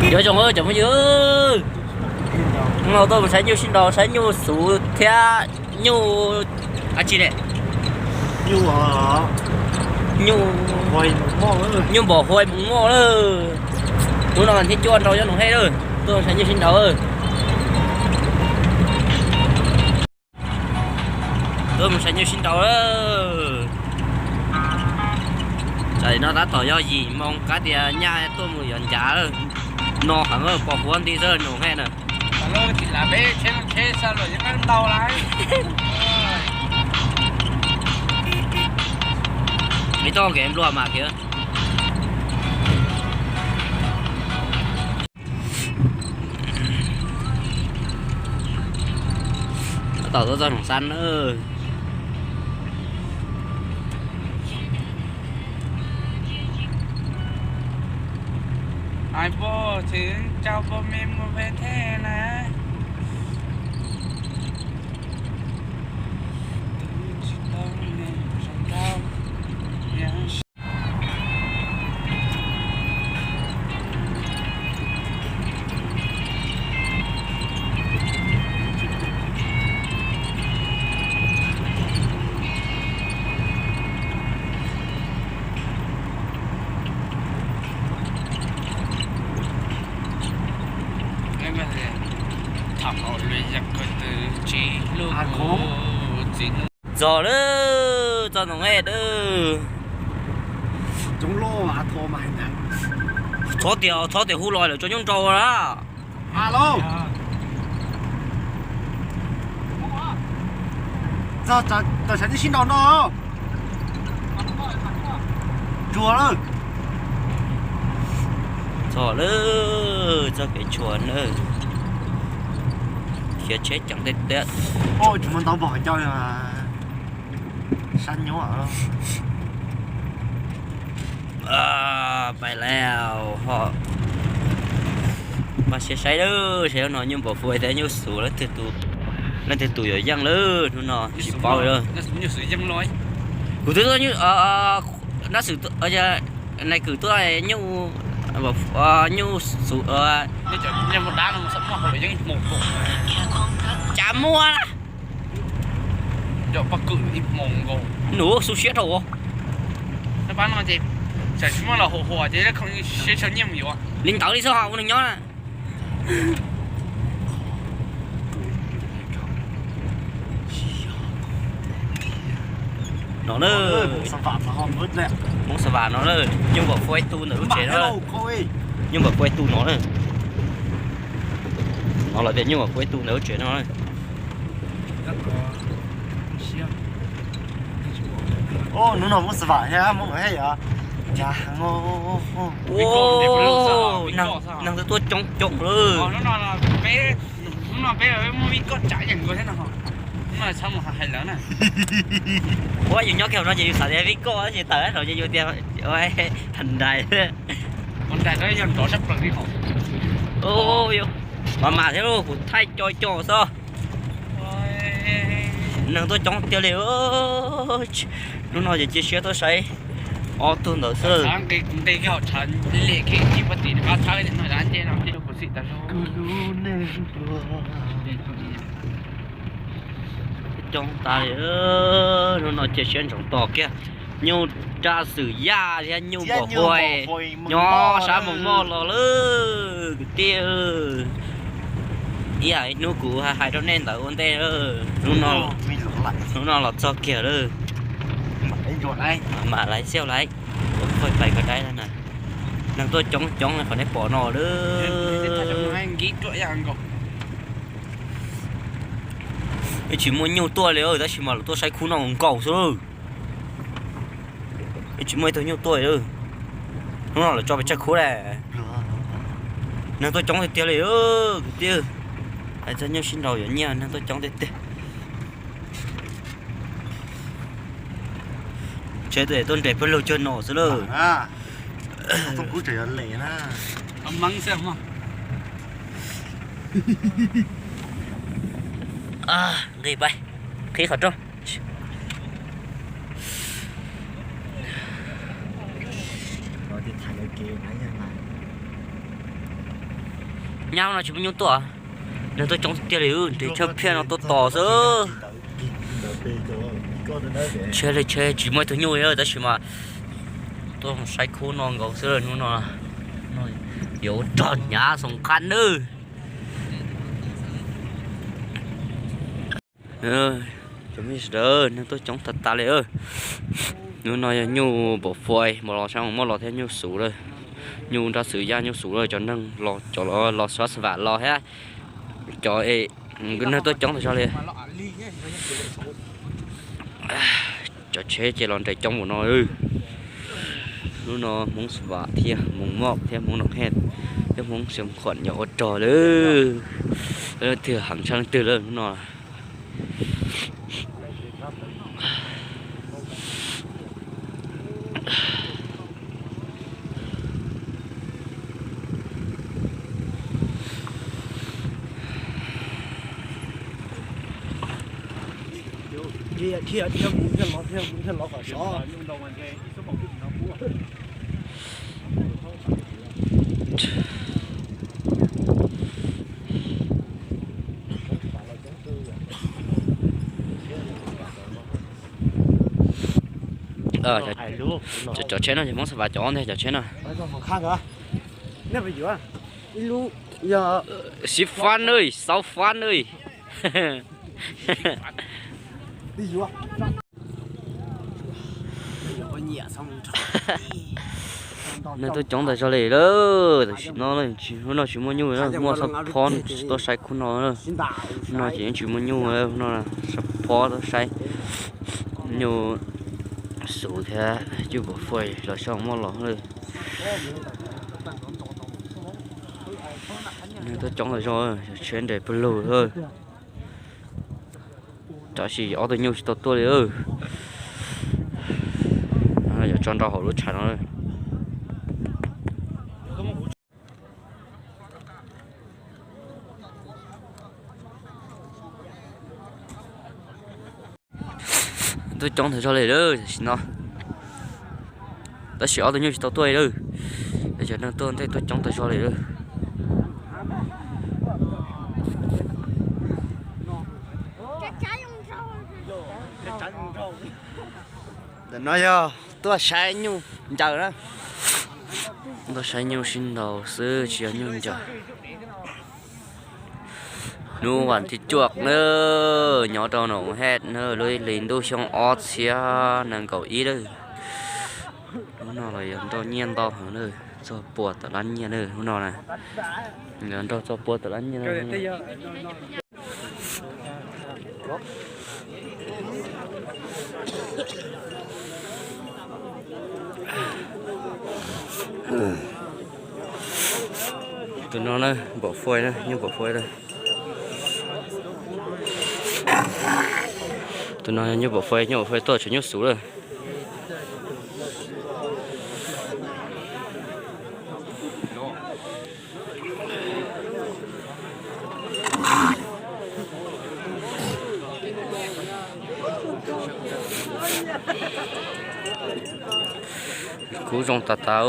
Nyob zoo cov phooj ywg, no tuaj mus saib nyuj sib nraus, saib nyuj xuv thiab nyuj dab tsi ne, nyuj npom huai mus moj lawm. Hnub no thiab cuaj nrau nyob Noom Hej lawm, tuaj mus saib nyuj sib nraus. Tuaj mus saib nyuj sib nraus lawm. Tam sim no tab tom yog yim moo qab tias nyaj tuaj mus yuav ncav lawm. No heev, pos huab nti xwb Noom Hej na. Ib txoj kev nplua mas kiag. Tab tom tuaj txog Noom Xab na. Hais puas tseem cau puas me muag pem thej na. Txog lawm, txog Noom Hej lawm. Txhob tias, txhob tias hu los lawm tso nyuj nrau na. Txog, txog sab nyuj sib nraus no. Tsuag lawm. Txog lawm, txoj kev tshuam na. Khiav tsheb ceev tiag tiag. Tsis muaj ntau npog coj sab nyuj. Pais lawm ho. Mas siab saib lawm, saib no nyuj npom huai thiab nyuj xuv, leej twg tus yuav yeej lawm hnub no tsis paub lawm. Kuv twb tuaj, nab xwm, nais kwv tuaj nyuj, nyuj xuv. Cas muaj na. Nws xub siab dhau. Li ntawd li xwb ho ua neeg nyob na. No na, Hmoob Xa Vam no na, nyuj npom huai tu ntawm lub tsev no. Nyuj npom huai tu no na. No lawv tias nyuj npom huai tu ntawm lub tsev no. Hnub no Hmoob Xa Vam thiab Hmoob Noom Hej yom. Cas heev, neeg twb tuaj coob coob lawm. Ua yus nyob kiag hauv no ces yus xav tias vij koj ces tawm hauv ces yus tias thav nrais. Mas mas thiab lauj, kuv thaij co co xwb. Neeg tuaj coob tiag li. Hnub no ces cia siab tuaj saib ob tug ntawd xwb. Coob tas li. Hnub no cia siab ntsoov tos kiag nyuj raj xwm yaj thiab nyuj npom huai nyob sab Moos Moj los lawm kwv tij. Ib yam ib hnub kuv hais rau nej ntawd ua ntej, hnub no los txog kiag lawm. Mam laiv xiab laiv, pais koj daib na. Neeg tuaj coob coob qhov nej pom no lawm. Tsis muaj nyuj tuaj li tab sis mas lawv tuaj saib khub no nkaus xwb. Tsis muaj ib tug nyuj tuaj li. Hnub no lawv tso pes tsawg khub lawm. Neeg tuaj coob tiag tiag li kwv tij. Hais txog nyuj sib nraus yuav nyiaj neeg tuaj coob tiag tiag. Tsev tuaj nres pawg lug cuag no xwb lawm. Nqis pais qhib qhov rooj. Los tias tham lawv kev na yog na. Nyab no tsis muaj nyuj tuaj, neeg tuaj coob tiag li, nrhiav tshaj phiaj no tuaj tos xwb. Tsheb li tsheb tsis muaj ib tug nyuj li tab sis mas tuaj saib khub no nkaus xwb hnub no. Yuav ua rog hnyav xoom qab nawb. Cov me sawv daws, neeg tuaj coob tag tas li. Hnub no yog nyuj npam fais mas los saib muaj los thiab nyuj xuv lawm. Nyuj nrab xwm yaj nyuj xuv lawm, cov neeg los, cov los xav xav vam los thiab. Cov neeg tuaj coob tas zog li. Cov tsheb ces los nres coob npaum no. Hnub no Hmoob Xas Vas thiab Hmoob Moj thiab Hmoob Noo Hej thiab Hmoob Xeev Khuam yuav ua rog lawm. Leej twg heev tshaj leej twg lawm hnub no. Cov tsheb no ces Hmoob Xas Vas cov ntag, cov tsheb no. Xib fab na, xaub fab na. Neeg tuaj coob tas zog li lawm, tam sim no, hnub no tsis muaj nyuj, muaj xab phob tuaj saib khub no. Hnub no ces yeej tsis muaj nyuj, hnub no xab phob tuaj saib nyuj xuv thiab nyuj npam fais los saib muaj los lawm. Neeg tuaj coob tas zog, tsheb nres pawg lug. Tab sis ob tug nyuj tsis tau tuaj li. Yuav tso nrau hauv lub tshav no. Tuaj coob tas zog li lawm tam sim no. Tab sis ob tug nyuj tsis tau tuaj li lawm. Cov neeg tuaj ntej tuaj coob tas zog li lawm. Ntawm no yog tuaj saib nyuj ncaws na. Tuaj saib nyuj sib ntaus xwb tsis yog nyuj ncaws. Hnub vas thib cuaj na, nyob rau Noo Hej na, lub hli ntuj xyoo ob txhiab nees nkaum ib lawm. Hnub no los yog nrauj nyiaj ntau heev na, txog pua tawm lab nyiaj na hnub no na. Yog nrauj txog pua tawm lab nyiaj na. Tus no na, npam fais na, nyuj npam fais na. Tus no nyuj npam fais, nyuj npam fais tuaj tseem nyuj xuv lawm. Kub zoo tas tas.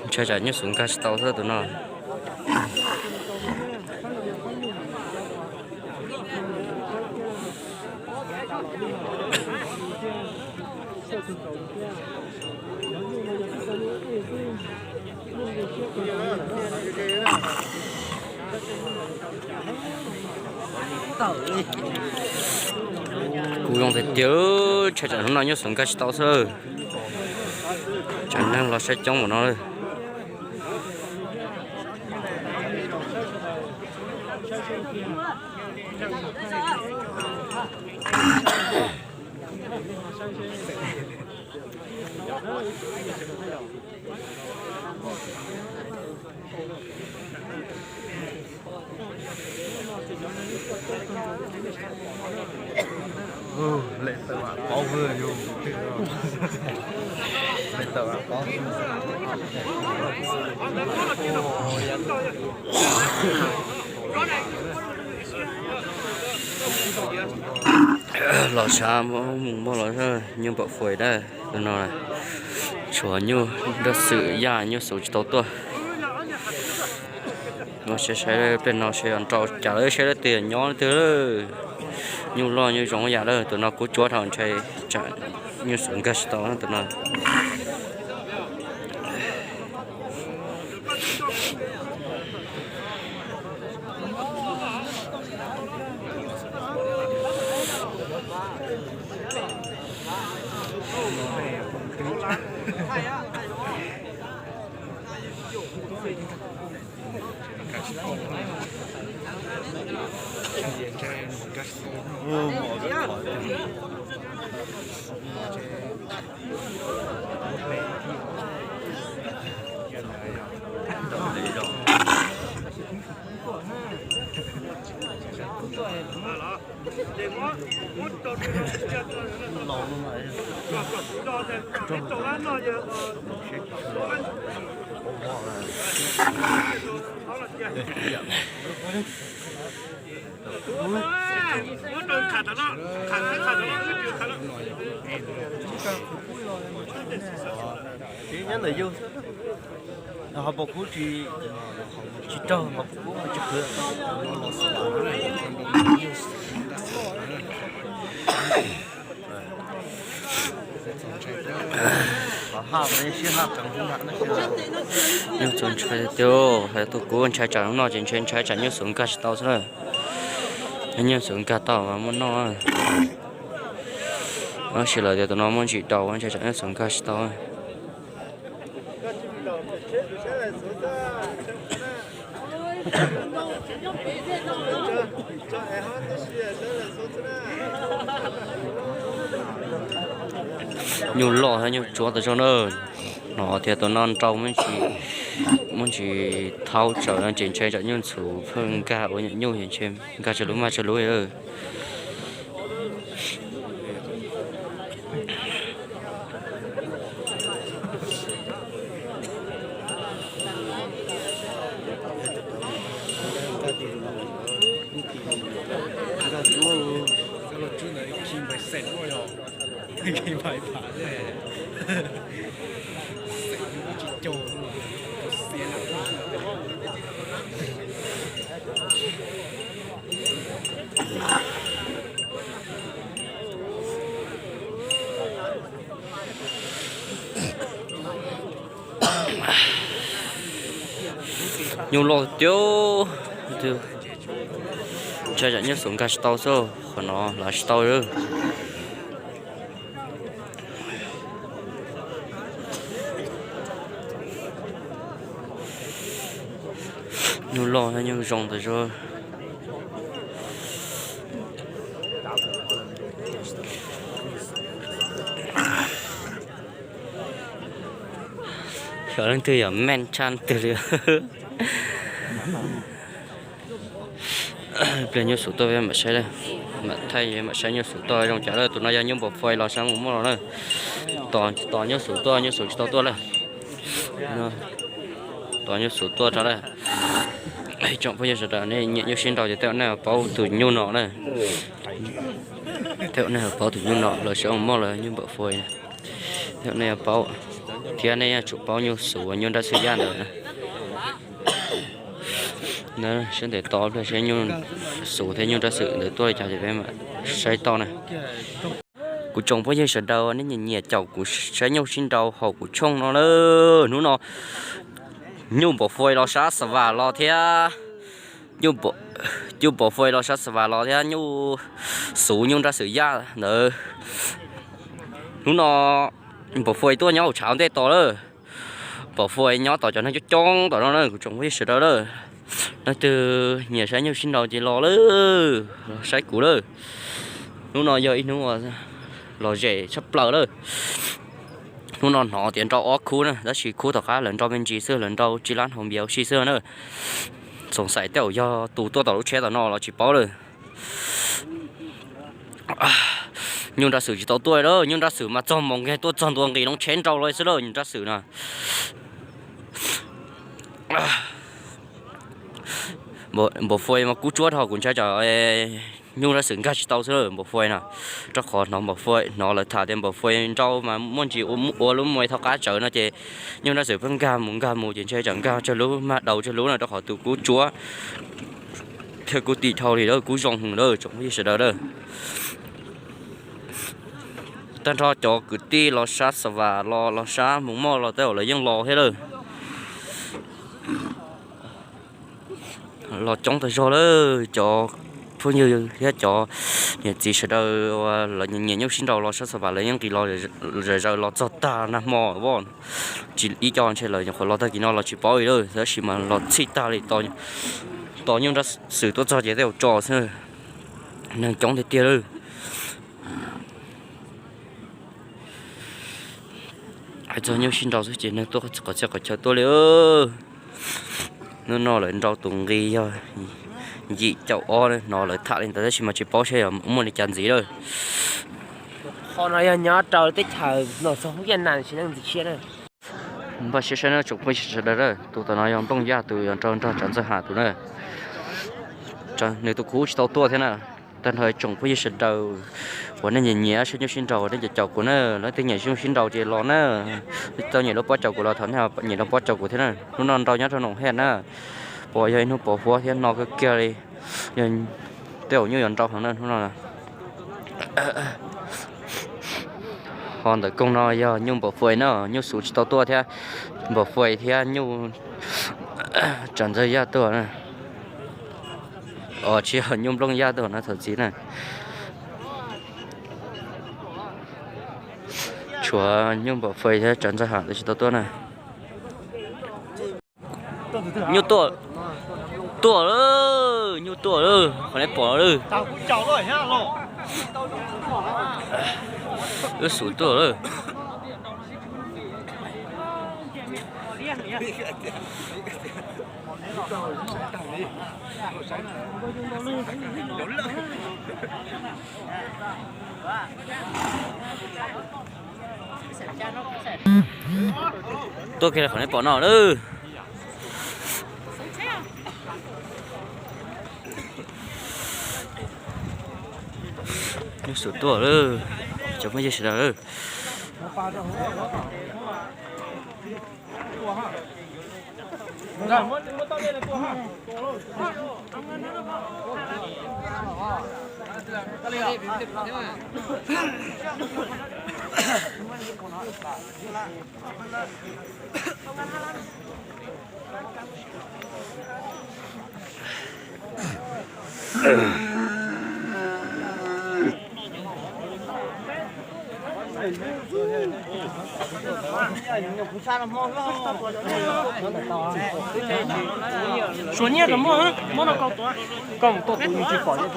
Ntshai tsam nyuj xuv nkag tsis tau xwb tus no. Kub zoo tiag tiag, ntshai tsam hnub no nyuj xuv nkag tsis tau xwb. Tsam neeg los saib coob npaum no lawm. Los sav mus muaj los nyuj npam fais dab tus no na. Tshuav nyuj nrab xwm yaj nyuj xub tsis tau tuaj. Los saib saib pliag no saib yuav nrau cas lawm, saib leej twg nyob leej twg. Nyuj loj nyuj zoo yam lawm, tus no kuv cuab dhau ntshai tsam nyuj xub nkag tsis tau tus no. Nyob ntawm yus ho pom kub tsis, tsis raug ho pom kub tsis qhwv. Nyuj txaus ntshai tiag, hais tus kuv ntshai tsam no ces ntshai ntshai tsam nyuj xub nkag tsis tau xwb na. Nyuj xub nkag tau mas muaj noj. Tab sis lawv tias tus no muaj ntsis daus ntshai tsam nyuj xub nkag tsis tau. Nyuj loj thiab nyuj tsuab tas zog na. Hnov tias tus no nrau muaj ntsis thau tsawv no ces ntshai tsam nyuj xub pheej nkag ua nyuam nyuj es ntshe nkag tsawg lub mag tsawg lub. Nyuj loj tiag, ntshai tsam nyuj xub nkag tsis tau xwb, qhov no lav tsis tau. Nyuj loj thiab nyuj zoo tas zog. Xyov leej twg yog meej tshaj twg li. Pliag nyuj xub tuaj mam saib, mam thaij mam saib nyuj xub tuaj zoo cas lawm. Tus no yog nyuj npam fais los sav mus muaj los na. Tos nyuj xub tuaj, nyuj xub tsis tau tuaj lawm. Tos nyuj xub tuaj rau lawm. Tsoom phooj ywg sawv daws nej nyiam nyuj sib nraus ces tej zaum nej paub tus nyuj no na. Tej zaum nej paub tus nyuj no los sav mus muaj los nyuj npam fais. Tej zaum nej yuav paub thiab nej yuav tsum paub nyuj xub nyuj nrab xwm yaj ntawd na. Sawv daws tos pliag saib nyuj xub thiab nyuj nrab xwm ntawd tuaj li cas ces peb mam saib tau na. Kuv tsoom phooj ywg sawv daws nej nyiam nyiam caum kuv saib nyuj sib nraus hauv kuv tshooj no na. Hnub no nyuj npam fais los sab xa vas los thiab, nyuj npam fais los sab xa vas los thiab nyuj xub nyuj nrab xwm yaj ntawd. Hnub no npam fais tuaj nyob hauv tshav ntej tos lawm. Npam fais nyob tos cov neeg coob coob tom no na kuv tsoom phooj ywg sawv daws lawm. Leej twg nyiam saib nyuj sib nraus ces los lawm, los saib kuv lawm. Hnub no yog ib hnub uas lom zem tshaj plaws lawm. Hnub no hnov tias nrau ob khub na, tab sis khub tom qab lawv nrau me ntsis xwb, lawv nrau tsib lab hauv npias ua si xwb na. Xoom xais tej zaum yog tus tuaj tom lub tsheb tom no los tsis paub lawm. Nyuj nrab xwm tsis tau tuaj lawm, nyuj nrab xwm mas txog moos kiag tuaj txog ntua nqis loo tsheb nrau los xwb lawm nyuj nrab xwm no. Npaum Fuai mas kub tsuab dhau, kuv ntshai tsam nyuj nrab xwm nkag tsis tau xwb lawm npaum Fuai no. Rau qhov hnov npaum Fuai, hnov lawv tham tias npaum Fuai nrau mas muaj ntsis ua lub muaj thov qab tsawv no ces nyuj nrab xwm pheej nkag mus nkag mus ces ntshai tsam nkag tsawg lub mag daus tsawg lub no, rau qhov tus kub tsuab thiab kub tim dhau li lawm, kub zoo heev lawm tsoom phooj ywg sawv daws lawm. Tag nrho cov kwv tij los sab Xa Vas los, los sab Moos Moj los tej zaum lawv yeej los thiab lawm. Los coob tag zog lawm cov phooj ywg thiab cov niam txiv sawv daws uas lawv nyiam nyuj sib nraus los sab Xa Vas lawv yeej nqis los zom zaws los txog tag nag hmo as. Tsis ib co ntshe lawv nyuam qhuav los tag kis no los tsis paub li lawm, tab sis mas los txhij tag li. Tos nyuj nrab xwm tuaj txog ces tej zaum tso xwb, neeg coob tiag tiag lawm. Hais txog nyuj sib nraus xwb ces neeg tuaj qhov txhia qhov chaw tuaj li. Hnub no lawv nrau tus nqi yog yim caum ob no, lawv tham li ntawd tab sis mas tsis paub seb yog muaj li cas ntxiv lawm. Qhov no yog nyob rau teb chaws Nom Txog Hmoob Yaj Nas tsis neej ntxiv siab na. Npaj siab saib na tsoom phooj ywg sawv daws, tus tom no yog Nplooj Yaj tus, yog nrog Tsav Ntxawg Ham tus na. Nws tus khub tsis tau tuaj thiab na. Tag nrho tsoom phooj ywg sawv daws uas nej nyiam nyiam saib nyuj sib nraus nej caum kuv na, leej twg nyiam saib nyuj sib nraus ces los na. Tau nyiam lub pob caum kuv los thov nej nyiam lub pob caum kuv thiab na. Hnub no nrau nyob rau Noom Hej na, puas yog ib hnub pos huab thiab no kawg kiag li. Yog tej zaum nyuj yuav nrau heev na hnub no. Ho ntawm koog no yog nyuj Npaum Fuais na, nyuj Xus tsis tau tuaj thiab, Npaum Fuais thiab nyuj Tsav Ntxawg Yaj tuaj na. Os, tsis yog, nyuj Nplooj Yaj tuaj na thaum txiv na. Tshuav nyuj Npaum Fuais thiab Tsav Ntxawg Ham tsis tau tuaj na. Nyuj tuaj, tuaj lawm, nyuj tuaj lawm, qhov nej pom lawm. Nyuj Xus tuaj lawm. Tuaj kiag qhov nej pom no lawm. Nyuj Xus tuaj lawm, cov phooj ywg sawv daws. Suav nyiaj los muaj, muab no kau tuav. Koj mus tuaj tus tsis pom nyiaj.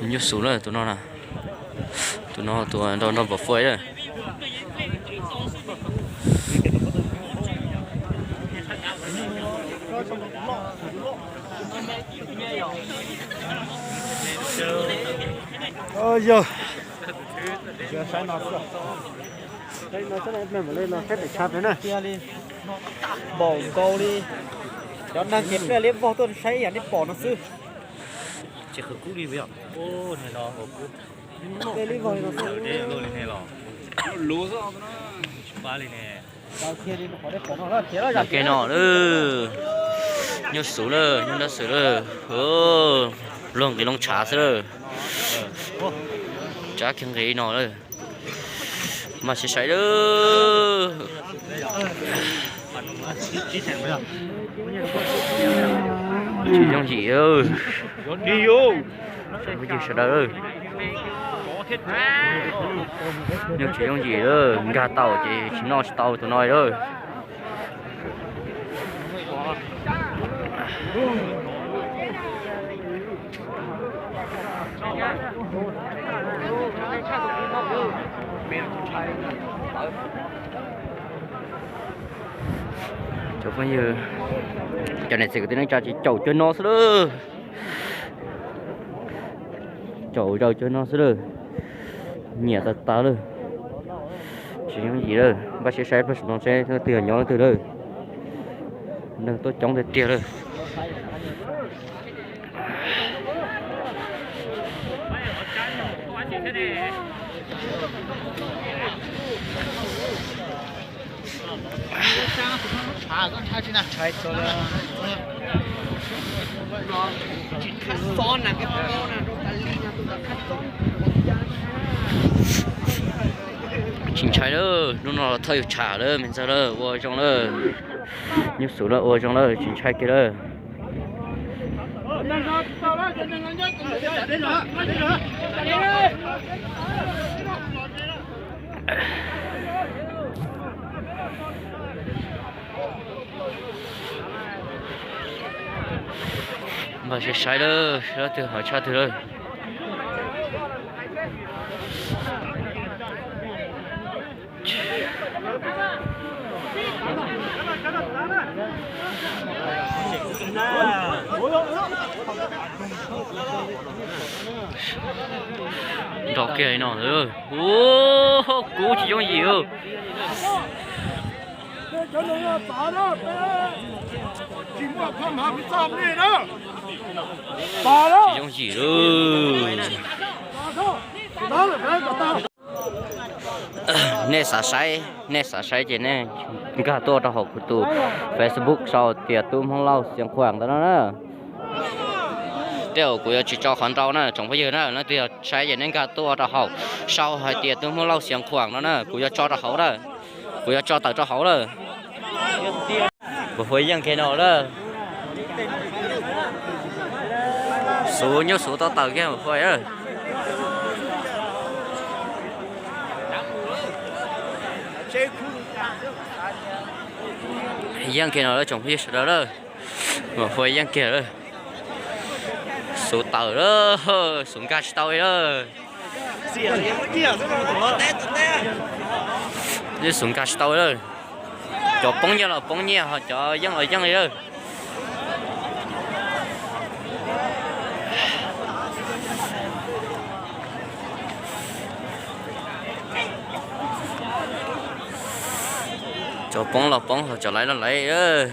Nyuj Xus na, tus no na, tus no tus nrog npam fuaj na. Yog, saib no xwb, saib no xwb, no saib daim tshav pem na. Npaum nkaus li cov neeg ces pliaj liab vog tuaj saib yam nej pom no xwb. Tsis qhwv kub li yom. Pliaj liab vog li no xwb. Ntawm ke no lawm, nyuj xub lawm, nyuj nrab xwm lawm, luag nqis loo tshav xwb lawm. Tsab kiag nqis no lawm. Mas sib sai lawm. Tsis yooj yim lawm. Phooj ywg sawv daws lawm. Nyuj tsis yooj yim lawm, nkag tau ces tsis noj tsis tau tus no lawm. Cov phooj ywg, cov niam txiv kwv tij neej tsa ces caum cov no xwb lawm. Caum zaws cov no xwb lawm. Nyiam tas tas lawm. Tsis yooj yim lawm, npaj siab saib plag saum no seb leej twg nyob leej twg lawm. Neeg tuaj coob tiag tiag lawm. Tsis ntshai lawm, hnub no los thawj yus tsham lawm me ntxawg lawm, ua zoo lawm. Nyuj xuv lawm, ua zoo lawm, tsis ntshai kiag lawm. Npaj siab saib lawm, saib leej twg hawv tshaj twg lawm. Nrov kiag li no ntawd, ua kub tsis yooj yim. Tsis yooj yim lawm. Nej xav saib, nej xav saib ces nej nkag tuaj rau hauv kuv tus Facebook sau tias Tub Hmoob Lauj Xiav Khuam ntawd no na. Tej zaum kuv yuav tsis tso qhov nrau na tsoom phooj ywg na, leej twg yog saib ces nej nkag tuaj rau hauv sau hais tias Tub Hmoob Lauj Xiav Khuam no na, kuv yuav tso rau hauv na. Kuv yuav tso tawm rau hauv lawm. Npam Fua yeej kiag no lawm. Xuv nyuj xuv tau tawm kiag Npam Fua lawm. Yeej kiag no lawm tsoom phooj ywg sawv daws lawm. Npam Fua yeej kiag lawm. Xuv tawm lawm, xuv nkag tsis tau li lawm. Xuv nkag tsis tau li lawm. Cov poob nyiaj los poob nyiaj, ho cov yeej los yeej li lawm. Cov poob los poob, ho cov laiv los laiv lawm.